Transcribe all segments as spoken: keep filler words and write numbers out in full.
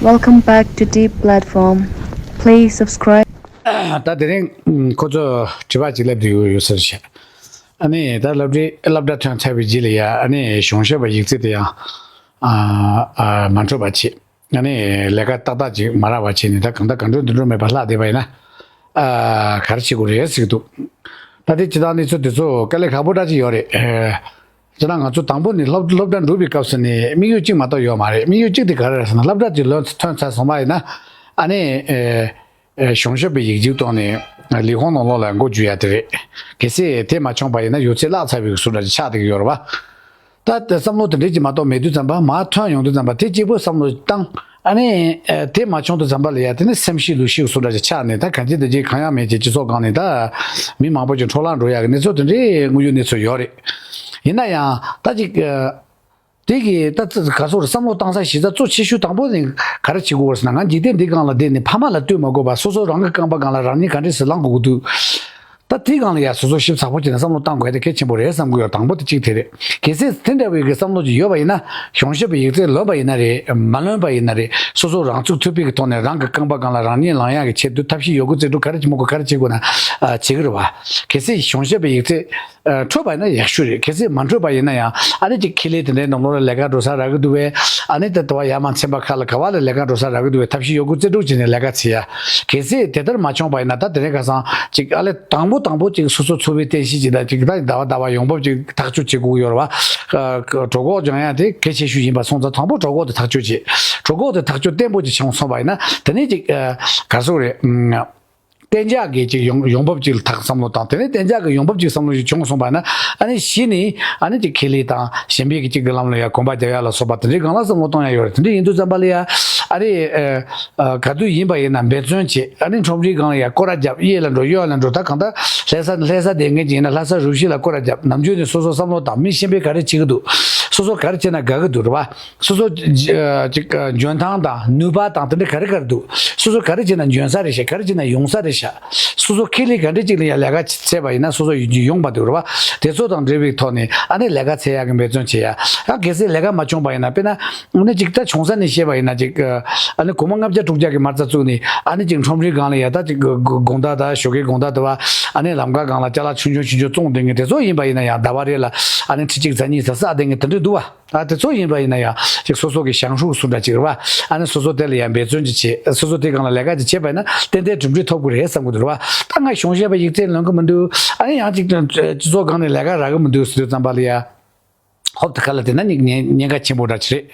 Welcome back to Deep Platform. Please subscribe. ད་དེ་རིང་ཁོ་ཚོ་དྲི་བ་ཅིག་སླེབས་བསྡད་ཡོད་ཡོད་ས་རེད་ཤག་ཨ་ནི་ད་སློབ་གྲྭའི་སློབ་གྲྭ་ཐོན་ཚར་བའི་རྗེས་ལ་ཡ་ཨ་ནི་གཞུང་ཞབས་པའི་ཡིག་ཚད་དེ་ཡང་ཨ་ཨ་མ་འཕྲོད་པ་བྱས། ཨ་ནི་ལས་ཀ་ཏག་ཏག་ཅིག་མ་རག་པ་བྱས་ནས་ད་གང་ལྟར་གང་འགྲོ་འདི་འགྲོ་མེད་པ་ལྷག་བསྡད་པ་ཡིན་ན་ཨ་ག་རེ་བྱེད་དགོས་རེད་ཟེར་གྱི་འདུག་ད་དེ་སྤྱིར་བཏང་གནས་ཚུལ་དེ་ཚོ་དཀའ་ལས་ཁག་པོ་འདྲ་ཅིག་ཡོད་རེད། ཨ་སྤྱིར་བཏང་ང་ཚོ་དང་པོ་ནས་སློབ་སློབ་གྲྭ་འགྲོ་བའི་སྐབས་སུ་ནས་དམིགས་ཡུལ་གཅིག་མ་གཏོགས་ཡོད་མ་རེད། དམིགས་ཡུལ་གཅིག་དེ་ག་རེ་རེད་ཟེར་ན་སློབ་གྲྭ་ཅིག་ལོན་ཐོན་ཚར་སོང་བ་ཡིན་ན་ཨ་ནི་ཨ། ཨེ་གཞུང་ཞབས་པའི་ཡིག་ཆའི་ཐོག་ནས་ལས་ཁུངས་ནང་ལོགས་ལ་མགོ་འཛུགས་ཡ་དེ་རེད། གལ་སྲིད་དེ་མ་བྱུང་པ་ཡིན་ན་ཡོད་ཚད་བརླག་ཚར་བའི་བཟོ་འདྲ་ཅིག་ཆགས་བསྡད་ཀྱི་ཡོད་རེད་བ། ད་ལྟ་བསམ་བློ་དེ་འདྲས་ཅིག་མ་གཏོགས་མེད་དུས་ཙམ་པ་མར་ཐོན་ཡོང་དུས་ཙམ་པ་དེ་གཅིག་པུ་བསམ་བློ་བཏང་། ཨ་ནི་ཨེ་དེ་མ་བྱུང་དུས་ཙམ་པ་ལ་ཡ་དེ་ནི་སེམས་ཤི་ལུས་ཤི་བཟོ་འདྲ་ཅིག་ཆགས་ནས་ད་གང་ཅི་འདི་ཅིག་གང་ཡང་མེད་ཅིག་སྤྱི་ཚོགས་སྒང་ནས་ད་མི་མང་པོ་ཅིག་འཕྲོ་བརླག་འགྲོ་ཡ་གི་གནས་ཚུལ་དེ་འདྲས་དངོས་ཡོད་གནས་ཚུལ་ཡོད་རེད། ཡིན་ན་ཡང་ད་ཅིག་ཨ། དེ་གི་ད་ཙི་ག་ཚོད་རེད། བསམ་བློ་བཏང་ས་གཞི་རྩ་གཙོ་ཆེ་ཤོས་དང་པོ་ནི་ག་རེ་བྱེད་དགོས་རེད་ཟེར་ན། ང་འཇིག་རྟེན་འདི་སྒང་ལ་བསྡད་ནས་ཕ་མ་ལ་ལྟོས་མ་དགོས་པར་སོ་སོ་རང་གི་རྐང་པ་སྒང་ལ་རང་ཉིད་ག་འདྲས་སེ་ལངས་དགོས་ཀྱི་འདུག་ད་དེའི་སྒང་ལ་ཡ་སོ་སོ་ཞིབ་ཚགས་པོ་བྱས་ནས་བསམ་བློ་བཏང་དགོས་ཡ་དེ་གལ་ཆེན་པོ་རེད་བསམ་གྱི་ཡོད། དང་པོ་དེ་གཅིག་དེ་རེད། གལ་སྲིད་དེ་འདྲ་བའི་གི་བསམ་བློ་ཅིག་ཡོད་པ་ཡིན་ན་གཞུང་ཞབས་པའི་ཡིག་ཚད་ལོན་པ་ཡིན་ན་རེད་མ་ལོན་པ་ཡིན་ན་རེད། སོ་སོ་རང་ཚུགས་ཐུབ་པའི་གི་ཐོག་ནས་རང་གི་རྐང་པ་སྒང་ལ་རང་ཉིད་ལངས་ཡག་གི་ཆེད་དུ་ཐབས་ཤེས་ཡོད་དགུ་རྩལ་སྤྲུགས་ག་རེ་བྱེད་མི་དགོས་ག་རེ་བྱེད་དགོས་ན་ཨ་བྱེད་གི་རེད་བ། གལ་སྲིད་གཞུང་ཞབས་པའི་ཡིག་ཚད། ཨ་འཕྲོད་པ་ཡིན་ན་ཡག་ཤོས་རེད། གལ་སྲིད་མ་འཕྲོད་པ་ཡིན་ན་ཡང་ཨ་ནི་ཅིག་ཁེ་ལས་དེ་འདྲའི་ནང་ལོགས་ལ་ལས་ཀ་འགྲོ་ས་རག་གི་འདུག་བས། ཨ་ནི་དེ་ལྟ་བ་ཡར་མར་ཚན་པ་ཁག་ལ་ག་བ་ལ་ལས་ཀ་འགྲོ་ས་རག་གི་འདུག་བས། ཐབས་ཤེས་ཡོད་དགུ་རྩལ་སྤྲུགས་བྱས་ནས་ལས་ཀ་བྱེད་ཡ། གལ་སྲིད་དེ་ལྟར་མ་བྱུང་པ་ཡིན་ན་ད་དེ་རིང་ཁ་སང་ཅིག་ཨ་ལས་དང་པོ་དང་པོ་ཅིག་སོ་སོ་འཚོ་བའི་རྟེན་གཞི་ཅིག་དང་ཅིག་ད་ཟླ་བ་ཟླ་བ་ཡོང་འབབ་ཅིག་ཐག་གཅོད་བྱེད་དགོས་ཡོད་རེད་བ། ཨ་གྲོད་ཁོག་སྦྱང་ཡ་དེ་གལ་ཆེ་ཤོས་ཡིན་པ་སོང་ཙང་དང་པོ་གྲོད་ཁོག་དེ་ཐག་གཅོད་བྱེད། གྲོད་ཁོག་དེ་ཐག་གཅོད་བརྟན་པོ་ཅིག་བྱུང་སོང་པ་ཡིན་ན་དེ་ནས་ཅིག་ཨ་ག་རེ་ཟེར་དགོས་རེད། ཨ། གཏན་འཇགས་ཀྱི་ཅིག་ཡོང་ཡོང་འབབ་ཅིག་ལ་ཐག་བསམ་བློ་བཏང་། དེ་ནས་གཏན་འཇགས་ཀྱི་ཡོང་འབབ་ཅིག་བསམ་བློ་ཞིག་བྱུང་སོང་པ་ན་ཨ་ནི་གཞི་ནས་ཨ་ནི་ཅིག་ཁེ་ལས་དང་གཞན་པའི་གི་ཅིག་གི་ལམ་ལ་ཡ་གོམ་པ་རྒྱག་ཡ་ལ་སོགས་པ་དེ་འདྲའི་སྒང་ལ་བསམ་བློ་གཏོང་ཡ་ཡོད་རེད། དེ་འདྲ་ཡིན་དུས་ཙམ་པ་ལ་ཡ་ཨ་ནི་ཨ་ཨ་ག་དུས་ཡིན་པ་ཡིན་ན་འབད་བརྩོན་བྱེད། ཨ་ནི་ཁྲོམ་རའི་སྒང་ལ་ཡ་སྐོར་ར་བརྒྱབ། གཡས་ལ་འགྲོ་གཡོན་ལ་འགྲོ། ད་གང་ལྟར་ལྷ་ས་ལྷ་ས་བསྡད་མཁན་ཅིག་ཡིན་ན་ལྷ་ས་རུ་བཞི་ལ་སྐོར་ར་བརྒྱབ། ནམ་རྒྱུན་ནས་སོ་སོ་བསམ་བློ་བཏང་། མི་གཞན་པས་ག་རེ་བྱེད་ཀྱི་འདུག་སོ་སོ་ག་རེ་བྱས་ན་དགའ་གི་འདུག་རེད་བ། སོ་སོ་ཅིག་འཇོན་ཐང་དང་ནུས་པ་དང་དེ་འདྲ་ག་རེ་ག་རེ་འདུག་སོ་སོ་ག་རེ་བྱས་ན་འཇོན་ས་རེད་ཤག་ག་རེ་བྱས་ན་ཡོང་ས་རེད་ཤག་སོ་སོ་ཁེ་ལས་ག་འདྲ་ཅིག་ལ་ཡང་ལས་ཀ་བྱས་པ་ཡིན་ན་སོ་སོ་ཡོང་ཡོང་པ་འདུག་རེད་བ། དེ་ཚོ་དང་འབྲེལ་བའི་ཐོག་ནས་ཨ་ནི་ལས་ཀ་འཚོལ་ཡག་གི་འབད་བརྩོན་བྱེད་ཡ། ཡང་གལ་སྲིད་ལས་ཀ་མ་བྱུང་པ་ཡིན་ན་དཔེར་ན་ཨ་ནི་ཅིག་ད་བྱུང་ས་ནས་བཤད་པ་ཡིན་ན་ཅིག་ཨ་ནི་སྒོར་མོ་ལྔ་བརྒྱ་དྲུག་བརྒྱ་གི་མ་རྩ་བཙུགས་ནས་ཨ་ནི་ཅིག་ཁྲོམ་རའི་སྒང་ལ་ཡ་ད་ཅིག་དགོང་དག་དང་ཞོགས་ཀའི་དགོང་དག་དུ་བ་ཨ་ནི་ལམ་ཁ་སྒང་ལ་ཅ་ལག་ཆུང་ཆུང་ཆུང་ཆུང་བཙོང་བསྡད་མཁན་དེ་ཚོ་ཡིན་པ་ཡིན་ན་ཡང་ཟླ་བ་རེ་ལ་ཨ་ནི་ཁྲི་གཅིག་རྩ་གཉིས་ཟ་ཟ་བསྡད་མཁན་དེ་འདྲ་འདུག་བ། ཨ་དེ་ཚོ་ཡིན་པ་ཡིན་ན་ཡང་ཅིག་སོ་སོ་གི་ཞང་ཧྲུའུ་སུ་འདྲ་ཅིག་རེད་བ། ཨ་ནི་སོ་སོ་དེ་ལ་ཡང་འབད་བརྩོན་ཅིག་བྱེད། སོ་སོ་དེ་སྒང་ལ་ལས་ཀ་ཅིག་བྱས་པ་ཡིན་ན་ཏན་ཏན་གྲུབ་འབྲས་ཐོབ་ཀྱི་རེད་བསམ་གྱི་འདུག་རེད་བ། ད་ང་གཞུང་ཞབས་པའི་ཡིག་ཚད་ལོན་གི་མི་འདུག་ཨ་ནི་ཡང་ཅིག་སྤྱི་ཚོགས་སྒང་ནས་ལས་ཀ་རག་གི་མི་འདུག་ཟེར་དུས་ཙམ་པ་ལ་ཡ། ཧོབ་ཏེ་ཁ་ལ་དེ་ན་ཉེན་ཉེན་ཁ་ཆེན་པོ་འདྲ་ཅིག་རེད།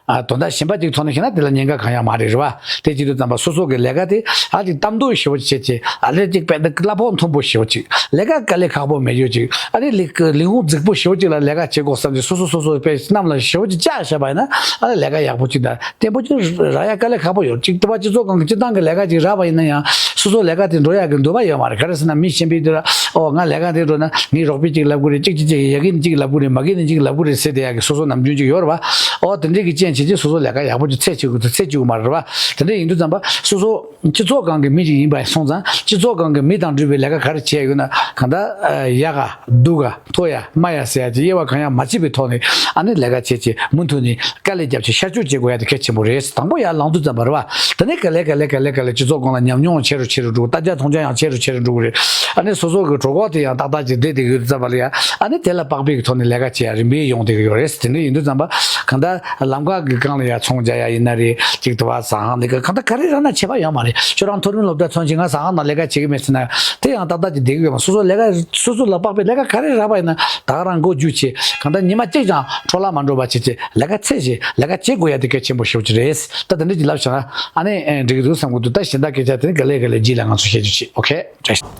ཨ་དོན་དག་གཞན་པ་ཅིག་ཐོག་ནས་བཤད་ན་དེ་ལ་ཉེན་ཁ་གང་ཡང་མ་རེད་རེད་བ། དེ་བྱེད་དུས་ཙམ་པ་སོ་སོ་གི་ལས་ཀ་དེ་ཨ་ཅིག་གཏམ་མདོ་ཞེ་པོ་ཅིག་བྱེད་ཅིག་ཨ་ལས་ཅིག་དཔེ་གླ་ཕོགས་མཐོན་པོ་ཞེ་པོ་ཅིག་ལས་ཀ་དཀའ་ལས་ཁག་པོ་མེད་རྒྱུ་ཅིག་ཨ་ནི་ལས་ལས་ཁུངས་རྫིག་པོ་ཞེ་པོ་ཅིག་ལ་ལས་ཀ་བྱེད་དགོས་བསམ་ཅིག་སོ་སོ་སོ་སོ་དཔེ་གནམ་ལ་ཞེ་པོ་ཅིག་བཅག་བཞག་པ་ཡིན་ན་ཨ་ལས་ཀ་ཡག་པོ་ཅིག་དང་བརྟན་པོ་ཅིག་རག་ཡ་དཀའ་ལས་ཁག་པོ་ཡོད་ཅིག་དེ་བ་སྤྱི་ཚོགས་སྒང་གི་སྤྱི་བཏང་གི་ལས་ཀ་ཅིག་རག་པ་ཡིན་ན་ཡང་སོ་སོ་ལས་ཀ་དེ་འགྲོ་ཡག་གི་འདོད་པ་ཡོད་མ་རེད། ག་རེ་ཟེར་ན་མི་གཞན་པའི་དེ་ལ་ཨོ་ང་ལས་ཀ་དེ་འགྲོ་ན་ངའི་རོགས་པས་ཅིག་ལབ་གི་རེད། ཅིག་ཅིག་ཅིག་ཡ་གི་ནི་ཅིག་ལབ་གི་རེད། མ་གི་ནི་ཅིག་ལབ་གི་རེད་ཟེར་བསྡད་ཡག་གི་སོ་སོ་ནམ་རྒྱུན་ཅིག་ཡོད་རེད་བ། ཨོ་དེ་འདྲས་ཀྱི་རྐྱེན་བྱེད་ཀྱི་སོ་སོ་ལས་ཀ་ཡག་པོ་ཅིག་འཚོལ་བཅུག་གི་འདུག་འཚོལ་བཅུག་གི་མ་རེད་བ། དེ་འདྲས་ཡིན་དུས་ཙམ་པ་སོ་སོ་སྤྱི་ཚོགས་སྒང་གི་མི་ཅིག་ཡིན་པ་སོང་ཙང་སྤྱི་ཚོགས་སྒང་གི་མི་དང་འབྲེལ་བའི་ལས་ཀ་ག་རེ་བྱས་ཡོད་ན་གང་ལྟར་ཡག་ག་སྡུག་ག་མཐོ་ཡ་དམའ་ཡ་ཟེར་ཡ་ཅིག་དབྱེ་བ་གང་ཡང་མ་ཕྱེ་བའི་ཐོག་ནས་ཨ་ནི་ལས་ཀ་བྱེད་ཅིག་མུ་མཐུད་ནས་དཀའ་ལས་བརྒྱབ་ཅིག་ཤར་བསྐྱོད་བྱེད་དགོས་ཡ་དེ་གལ་ཆེན་པོ་རེད། དང་པོ་ཡར་ལངས་དུས་ཙམ་པ་རེད་བ། དེ་ནས་ག་ལེ་ག་ལེ་ག་ལེ་ག་ལེ་སྤྱི་ཚོགས་སྒང་ལ་ཉམས་མྱོང་ཆེ་རུ་ཆེ་རུ་འགྲོ་གི། ལྟ་རྒྱ་མཐོང་རྒྱ་ཡང་ཆེ་རུ་ཆེ་རུ་འགྲོ་གི་རེད། ཨ་ནི་སོ་སོ་གི་གྲོད་ཁོག་དེ་ཡང་ཏག་ཏག་ཅིག་བསྡད་བསྡད་ཡོད་དུས་ཙམ་པ་ལ་ཡ་ཨ་ནི་དེ་ལ་དཔག་པའི་གི་ཐོག་ནས་ལས་ཀ་བྱེད་ཡ་རིམ་པས་ཡོང་བསྡད་ཀྱི་ཡོད་རེད། དེ་འདྲ་ཡིན་དུས་ཙམ་པ་གང་ལྟར་ལམ་ཁ་གི་སྒང་ལ་ཡ་ཚོང་རྒྱག་ཡ་ཡིན་ན་རེད། ཅིག་དུ་བ་ཟ་ཁང་འདི་ག་གང་ལྟར་ག་རེ་རག་ན་ཁྱད་པར་ཡོད་མ་རེད། ཁྱོད་རང་མཐོ་རིམ་སློབ་གྲྭ་ཚོན་ཆེན་ང་ཟ་ཁང་ནང་ལས་ཀ་བྱེད་ཀྱི་མེད་ཟེར་ན་དེ་ཡང་ཏག་ཏག་ཅིག་བསྡད་ཀྱི་ཡོད་མ། སོ་སོ་ལས་ཀ་སོ་སོ་ལ་དཔག་པའི་ལས་ཀ་ག་རེ་རག་པ་ཡིན་ན་ད་ག་རང་མགོ་འཇུས་བྱེད། གང་ལྟར་ཉི་མ་གཅིག་ཀྱང་འཕྲོ་བརླག་མ་འགྲོ་བ་བྱེད་ཅིག་ལས་ཀ་འཚོལ་ཅིག་ལས་ཀ་བྱེད་དགོས་ཡ་དེ་གལ་ཆེན་པོ་ཞེ་པོ་ཅིག་རེད། ད་དེ་འདྲ་ཅིག་ལབ་བྱུང་ན་ཨ་ནི་ཨེ་འགྲིག་གི་འདུག་བསམ་གི་འདུག་ད་གཞན་དག་སྐད་ཆ་དེ་ནི་ག་ལེ་ག་ལེ་རྗེས་ལ་ང་ཚོ་བཤད་རྒྱུ་བྱེད། ཨོ་ཁེ།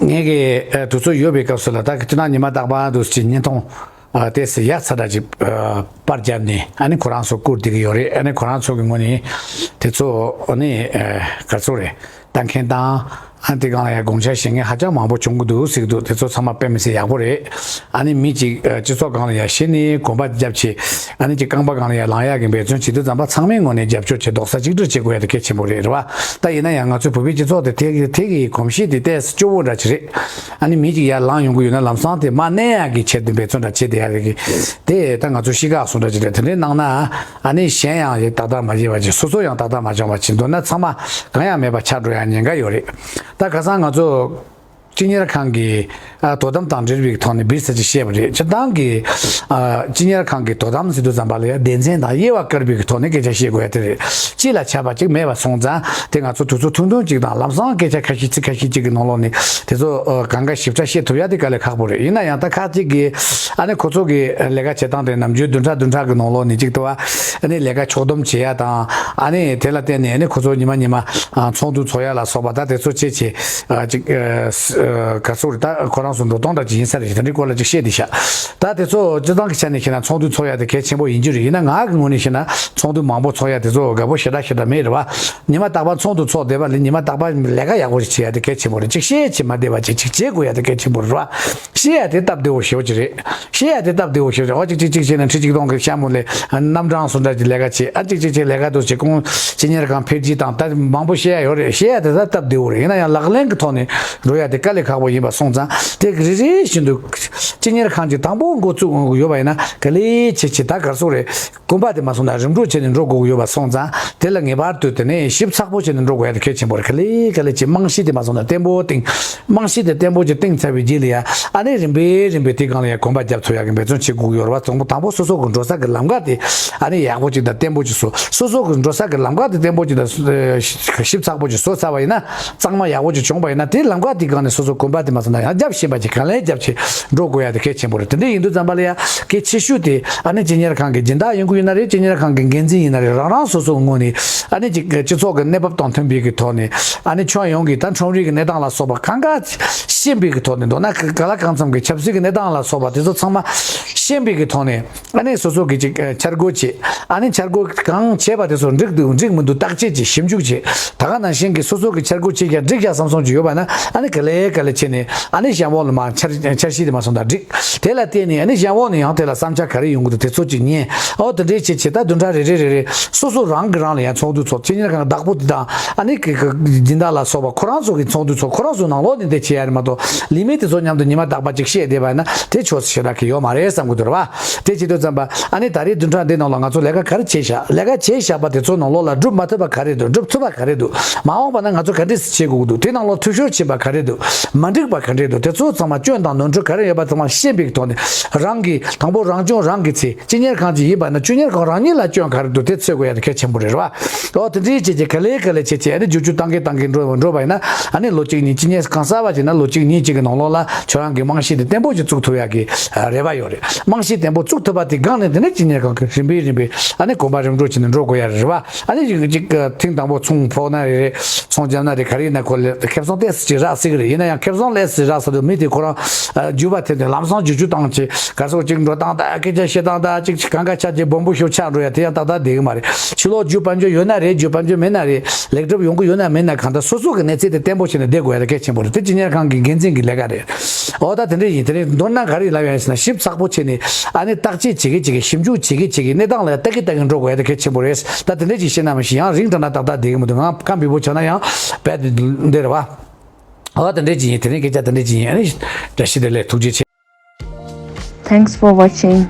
ངས་ཀྱི་ཨེ་དུས་ཚོད་ཡོད་པའི་སྐབས་སུ་ལ་ད་གི་དེ་ན་ཉི་མ་རྟག་པར་འདུག་ཅིག་བརྙན་ཐུང་ཨ་ཏོག་ཙམ་ཡག་ཚ་དྲག་ཅིག་ཨ་པར་བརྒྱབ་ནས་ཨ་ནི་ཁོ་རང་ཚོ་བསྐུར་བསྡད་ཀྱི་ཡོད་རེད། ཨ་ནི་ཁོ་རང་ཚོ་གི་ངོས་ནས་དེ་ཚོ་ཨ་ནི་ཨེ་ག་ཚོད་རེད། ལྟ་མཁན་དང་ ཨ་དེ་སྒང་ལ་ཡ་དགོངས་འཆར་བཞེས་མཁན་ཧ་ཅང་མང་པོ་བྱུང་གི་འདུག་ཟེར་གི་འདུག་དེ་ཚོ་ཚང་མ་དཔེ་མི་སྲིད་ཡག་པོ་རེད། ཨ་ནི་མི་གཅིག་སྤྱི་ཚོགས་སྒང་ལ་ཡ་གཞི་ནས་གོམ་པ་རྒྱབ་བྱས། ཨ་ནི་གཅིག་རྐང་པ་སྒང་ལ་ཡ་ལངས་ཡག་གི་འབད་བརྩོན་བྱེད་དུས་ཙམ་པ་ཚང་མའི་ངོས་ནས་རྒྱབ་སྐྱོར་བྱེད། རྡོག་རྩ་གཅིག་སྒྲིལ་བྱེད་དགོས་ཡ་དེ་གལ་ཆེན་པོ་རེད། རེད་བ། ད་ཡིན་ན་ཡང་ང་ཚོའི་བོད་པའི་སྤྱི་ཚོགས་དེ་དེ་དེ་གི་གོམས་གཤིས་དེ་ཏོག་ཙམ་སྐྱོ་བོ་འདྲ་ཅིག་རེད། ཨ་ནི་མི་གཅིག་ཡར་ལངས་ཡོང་གི་ཡོད་ན་ལམ་སང་དེ་མར་མནན་ཡག་གི་ཆེད་དུ་འབད་བརྩོན་འདྲ་བྱེད་བསྡད་ཡ་རེད་གི། དེ་ད་ང་ཚོ་གཤིས་ཀ་སོང་འདྲ་ཅིག་རེད། དེ་འདྲའི་གནང་ན། ཨ་ནི་གཞན་ཡང་ཡི་ཏག་ཏག་མ་བྱེད་པ་ཅིག་སོ་སོ་ཡང་ཏག་ཏག་མ་བྱུང་བ་ཅིག་འདུག་ན་ཚང་མ་གང་ཡང་མེད་པ་ཆགས་འགྲོ་ཡ་ཉེན་ཁ་ཡོད་རེད། ད་ཁ་སང་ང་ཚོ་སྤྱི་གཉེར་ཁང་གི་ཨ་དོ་དམ་དང་འབྲེལ་བའི་ཐོག་ནས་བིར་ས་ཅིག་བཤད་པ་རེད། སྤྱིར་བཏང་གི་ཨ་སྤྱི་གཉེར་ཁང་གི་དོ་དམ་ཟེར་དུས་ཙམ་པ་ལ་ཡ་སྡེ་ཚན་དང་དབྱེ་བ་བཀར་བའི་ཐོག་ནས་སྐད་ཆ་བཤད་དགོས་ཡ་དེ་རེད། སྤྱི་ལ་ཆགས་པ་ཅིག་མེད་པ་སོང་ཙང་དེ་ང་ཚོ་དུས་ཚོད་ཐུང་ཐུང་ཅིག་དང་ལམ་སང་སྐད་ཆ་ཁ་ཤས་ཚིག་ཁ་ཤས་ཅིག་གི་ནང་ལོགས་ནས་དེ་ཚོ་ཨ་གང་ག་ཞིབ་ཕྲ་བཤད་ཐུབ་ཡ་དེ་དཀའ་ལས་ཁག་པོ་རེད། ཡིན་ན་ཡང་ད་ཁ་ཅིག་གི་ཨ་ནི་ཁོ་ཚོ་གི་ལས་ཀ་བྱེད་སྟངས་དེ་ནམ་རྒྱུན་བདུན་ཕྲག་བདུན་ཕྲག་གི་ནང་ལོགས་ནས་ཅིག་ཏུ་བ་ཨ་ནི་ལས་ཀ་ཕྱོགས་བསྡོམས་བྱེད་ཡ་དང་། ཨ་ནི་དེ་ལ་བརྟེན་ནས་ཨ་ནི་ཁོ་ཚོ་ཉི་མ་ཉི་མ་ཨ་ཚོགས་འདུ་ཚོགས་ཡ་ལ་སོགས་པ་ད་དེ་ཚོ་བྱེད་བྱེད་ཨ་ཅིག་ཨ་ཨ་ག་ཚོད་རེད། ད་ཁོ་རང་ཚོ་འགྲོ་སྟངས་འདྲ་ཅིག་ཡིན་ས་རེད། དེ་འདྲའི་སྐོར་ལ་ཅིག་བཤད་དེ་ཤག་ད་དེ་ཚོ་སྤྱི་བཏང་གི་ཆ་ནས་བཤད་ན་ཚོགས་འདུ་ཚོགས་ཡ་དེ་གལ་ཆེན་པོ་ཡིན་རྒྱུ་རེད། ཡིན་ན་ང་གི་ངོས་ནས་བཤད་ན་ཚོགས་འདུ་མང་པོ་ཚོགས་ཡ་དེ་ཚོ་དགའ་པོ་ཞེ་དྲག་ཞེ་དྲག་མེད་རེད་བ། ཉི་མ་རྟག་པར་ཚོགས་འདུ་ཚོགས་བསྡད་པ་ལས་ཉི་མ་རྟག་པར་ལས་ཀ་ཡག་པོ་ཞིག་བྱེད་ཡ་དེ་གལ་ཆེན་པོ་རེད། ཅིག་བཤད་བྱེད་མ་བསྡད་པ་ཅིག་ཅིག་བྱེད་དགོས་ཡ་དེ་གལ་ཆེན་པོ་རེད་བ། བཤད་ཡ་དེ་སྟབས་བདེ་བོ་ཞེ་པོ་ཅིག་རེད། བཤད་ཡ་དེ་སྟབས་བདེ་བོ་ཞེ་པོ་རེད། ཨོ་ཅིག་ཅིག་ཅིག་བྱས་ན་ཁྲི་ཆིག་སྟོང་གི་ཤ་མོ་ལས་རྣམ་གྲངས་སུ་འདྲ་ཅིག་ལས་ཀ་བྱེད། ཨ་ཅིག་ཅིག་ཅིག་ལས་ཀ་དུ་བྱེད། ཁོང་སྤྱི་གཉེར་ཁང་འཕེལ་རྒྱས་དང་ད་མང་པོ་བཤད་ཡ་ཡོད་རེད། བཤད་ཡ་དེ་ད་སྟབས་བདེ་བོ་རེད། ཡིན་ན་ཡང་ལག་ལེན་གྱི་ཐོག་ནས་འགྲོ་ཡ་དེ་དཀའ་ལས་ཁག་པོ་ཡིན་པ་སོང་ཙང་དེ་རེ་རེ་བཞིན་དུ་སྤྱི་གཉེར་ཁང་ཅིག་དང་པོ་འགོ་བཙུགས་ཡོད་པ་ཡིན་ན་ག་ལེ་བྱེད་བྱེད་ད་གར་སོང་རེད། གོམ་པ་དེ་མ་སོང་ན་རིམ་གྲོ་བྱས་ནས་འགྲོ་དགོས་ཀྱི་ཡོད་པ་སོང་ཙང་དེ་ལ་ངེས་པར་དུ་དེ་ནས་ཞིབ་ཚགས་པོ་བྱས་ནས་འགྲོ་དགོས་ཡ་དེ་གལ་ཆེན་པོ་རེད། ག་ལེ་ག་ལེ་བྱེད། རྨང་གཞི་དེ་མ་སོང་ན་བརྟན་པོ་བཏིང་། རྨང་གཞི་དེ་བརྟན་པོ་ཅིག་བཏིང་ཚར་བའི་རྗེས་ལ་ཡ་ཨ་ནི་རིམ་པས་རིམ་པས་དེ་སྒང་ལ་ཡ་གོམ་པ་རྒྱབ་ཐུབ་ཡ་གི་འབད་བརྩོན་བྱེད་དགོས་ཀྱི་ཡོད་རེད་བ། དང་པོ་དང་པོ་སོ་སོ་གི་འགྲོ་ས་གི་ལམ་ཁ་དེ་ཨ་ནི་ཡག་པོ་ཅིག་དང་བརྟན་པོ་ཅིག་བཟོ། སོ་སོ་གི་འགྲོ་ས་གི་ལམ་ཁ་དེ་བརྟན་པོ་ཅིག་དང་ཞིབ་ཚགས་པོ་ཅིག་བཟོ་ཚར་བ་ཡིན་ན་གཙང་མ་ཡག་པོ་ཅིག་བྱུང་བ་ཡིན་ན་དེ་ལམ་ཁ་དེ་སྒང་ནས་སོ་སོ་གོམ་པ་དེ་མ་སོང་ན་ཡང་རྒྱབ་བཞིན་པ་ཅིག་གང་ལེགས་རྒྱབ་ཅིག་འགྲོ་དགོས་ཡ་དེ་གལ་ཆེན་པོ་རེད། དེ་འདྲ་ཡིན་དུས་ཙམ་པ་ལ་ཡ་གལ་ཆེ་ཤོས་དེ་ཨ་ནི་སྤྱི་གཉེར་ཁང་གི་སྦྱིན་བདག་ཡིན་དགོས་ཡིན་ན་རེད། སྤྱི་གཉེར་ཁང་གི་འགན་འཛིན་ཡིན་ན་རེད། རང་རང་སོ་སོ་ངོས་ནས་ཨ་ནི་ཅིག་སྤྱི་ཚོགས་ཀྱི་གནས་བབ་དང་མཐུན་པའི་གི་ཐོག་ནས་ཨ་ནི་ཁྱོན་ཡོངས་ཀྱི་ད་ཁྲོམ་རའི་གི་གནས་སྟངས་ལ་སོགས་པ་གང་ག་ཤེས་པའི་གི་ཐོག་ནས་མདོར་ན་ག་ལ་གང་འཚམ་གི་ཆབ་སྲིད་ཀྱི་གནས་སྟངས་ལ་སོགས་པ་དེ་ཚོ་ཚང་མ་ཤེས་པའི་གི་ཐོག་ནས་ཨ་ནི་སོ་སོ་གི་ཅིག་འཆར་འགོད་བྱེད། ཨ་ནི་འཆར་འགོད་གང་བྱས་པ་དེ་ཚོ་འགྲིག་འདུག་འགྲིག་མི་འདུག་བརྟག་དཔྱད་ཀྱིས་ཞིབ་འཇུག་བྱེད། ད་ག་ནང་བཞིན་གི་སོ་སོ་གི་འཆར་འགོད་བྱེད་ཀྱང་འགྲིག་ཡག་བསམ་སོང་ཅིག་ཡོད་པ་ན་ཨ་ནི་ག་ལེ་ག་ལེ་བྱས་ནས་ཨ་ནི་གཞན་དབང་ལ་མ་འཆར་འཆར་གཞི་དེ་མ་སོང་ད་འགྲིག་དེ་ལ་བརྟེན་ནས་ཨ་ནི་གཞན་དབང་ནས་ཡང་དེ་ལ་བསམ་འཆར་ག་རེ་ཡོང་གི་འདུག་དེ་ཚོ་ཅིག་ཉན། ཨོ་དེ་འདྲའི་བྱེད་བྱེད་ད་བདུན་ཕྲག་རེ་རེ་རེ་རེ་སོ་སོ་རང་གི་རང་ལ་ཡང་ཚོགས་འདུ་ཚོགས། སྤྱི་གཉེར་ཁང་གི་བདག་པོ་དེ་དང་ཨ་ནི་གི་གི་སྦྱིན་བདག་ལ་སོགས་པ་ཁོ་རང་ཚོ་གི་ཚོགས་འདུ་ཚོགས། ཁོ་རང་ཚོ་ནང་ལོགས་ནས་དེ་བྱེད་ཡ་རེད་མ་གཏོགས་ལི་མི་དེ་ཚོ་མཉམ་དུ་ཉི་མ་རྟག་པ་ཅིག་བཤད་བསྡད་པ་ཡིན་ན་དེ་ཆོག་ས་ཞེ་དྲག་གི་ཡོད་མ་རེད་བསམ་གི་འདུག་རེད་བ། དེ་བྱེད་དུས་ཙམ་པ་ཨ་ནི་ད་རེས་བདུན་ཕྲག་འདི་ནང་ལ་ང་ཚོ་ལས་ཀ་ག་རེ་བྱས་བཞག་ལས་ཀ་བྱས་བཞག་པ་དེ་ཚོ་ནང་ལོགས་ལ་སྒྲུབ་མ་ཐུབ་པ་ག་རེ་འདུག་སྒྲུབ་ཐུབ་པ་ག་རེ་འདུག་མ་འོངས་པ་ན་ང་ཚོ་ག་འདྲས་སེ་བྱེད་དགོས་ཀྱི་འདུག་དེ་ནང་ལོགས་འཐུས་ཤོར་ཕྱིན་པ་ག་རེ་འདུག་མ་འགྲིག་པ་ག་འདྲས་འདུག་དེ་ཚོ་ཚང་མ་སྐྱོན་དང་ནོར་འཁྲུལ་ག་རེ་ཡོད་པ་ཚང་མ་ཤེས་པའི་ཐོག་ནས་རང་གི་དང་པོ་རང་སྐྱོང་རང་གི་ཚེ། སྤྱི་གཉེར་ཁང་ཅིག་ཡིན་པ་ན་སྤྱི་གཉེར་ཁང་རང་ཉིད་ལ་སྐྱོན་ག་རེ་འདུག་དེ་འཚོལ་དགོས་ཡ་དེ་གལ་ཆེན་པོ་རེད་བ། ཨོ་དེ་འདྲའི་བྱས་བྱས་ག་ལེ་ག་ལེ་བྱས་བྱས་ཨ་ནི་བསྒྱུར་བཅོས་བཏང་གི་བཏང་གི་འགྲོ་འགྲོ་བ་ཡིན་ན་ཨ་ནི་ལོ་གཅིག་གཉིས་སྤྱི་གཉེར་ཁང་གསར་པ་ཅིག་ན་ལོ་གཅིག་གཉིས་གཅིག་གི་ནང་ལོགས་ལ་ཁྱོད་རང་གི་རྨང་གཞི་དེ་བརྟན་པོ་ཞིག་བཙུགས་ཐུབ་ཡ་གི་རེ་བ་ཡོད་རེད། རྨང་གཞི་བརྟན་པོ་བཙུགས་ཐུབ་པ་དེ་སྒང་ནས་དེ་ནས་སྤྱི་གཉེར་ཁང་གི་རིམ་པས་རིམ་པས་ཨ་ནི་གོམ་པ་རིམ་གྲོ་བྱས་ནས་འགྲོ་དགོས་ཡ་རེད་བ། ཨ་ནི་གཅིག་གཅིག་ཐེངས་དང་པོ་ཚོང་ཕོག་ན་རེ་རེད། ཚོང་བརྒྱབ་ན་རེ་ག་རེ་ཡིན་ན་ཁོ་ལ་ཁེ་བཟང་ཏོག་ཙམ་ཅིག་རག་སྲིད་ཀྱི་རེད། ཡིན་ན་ཡང་ཁེ་བཟང་ལོག་སེ་རག་ས་དུས་མི་དེ་ཁོ་རང་རྒྱུས་པ་ཐེབས་ཏེ་ལམ་སང་བསྒྱུར་བཅོས་བཏང་བྱས་ག་སོགས་ཅིག་འགྲོ་སྟངས་དང་སྐད་ཆ་བཤད་སྟངས་དང་ཅིག་ཅིག་གང་ག་ཆ་ཅིག་སྦོམ་པོ་ཞིག་ཆགས་འགྲོ་ཡ་དེ་ཡང་ཏག་ཏག་བསྡད་ཀྱི་མ་རེད། ཕྱི་ལོགས་རྒྱུ་དཔལ་འབྱོར་ཡོད་ན་རེད། རྒྱུ་དཔལ་འབྱོར་མེད་ན་རེད། ལེགས་གྲུབ་ཡོང་གི་ཡོད་ན་མེད་ན་གང་ལྟར་སོ་སོ་གི་གནས་ཚད་དེ་བརྟན་པོ་བྱས་ནས་བསྡད་དགོས་ཡ་དེ་གལ་ཆེན་པོ་རེད། དེ་སྤྱི་གཉེར་ཁང་གི་འགན་འཛིན་གྱི་ལས་ཀ་རེད། འོ་ད་དེ་འདྲ་ཡིན། དེ་རིང་མདོར་ན་ག་རེ་ལབ་ཡ་ཡིན་ཟེར་ན་ཞིབ་ཚགས་པོ་བྱས་ནས་ཨ་ནི་བརྟག་དཔྱད་བྱེད་ཀྱི་བྱེད་ཀྱི་ཞིབ་འཇུག་བྱེད་ཀྱི་བྱེད་ཀྱི་གནས་སྟངས་ལ་ལྟ་གི་ལྟ་གི་འགྲོ་དགོས་ཡ་དེ་གལ་ཆེན་པོ་རེད། ད་དེ་འདྲ་ཅིག་བཤད་ན་མ་གཞི་ཡང་རིང་དྲགས་ན་ཏག་ཏག་བསྡད་ཀྱི་མི་འདུག་ང་ཁམས་བི་བོ་བྱས་ན་ཡང་རྦད་དེ་འདི་རེད་བ། འོ་དེ་འདྲ་ཅིག་ཡིན། དེ་རིང་སྐད་ཆ་དེ་འདྲ་ཅིག་ཡིན། ཨ་ནི་བཀྲ་ཤིས་བདེ་ལེགས། ཐུགས་རྗེ་ཆེ། Thanks for watching.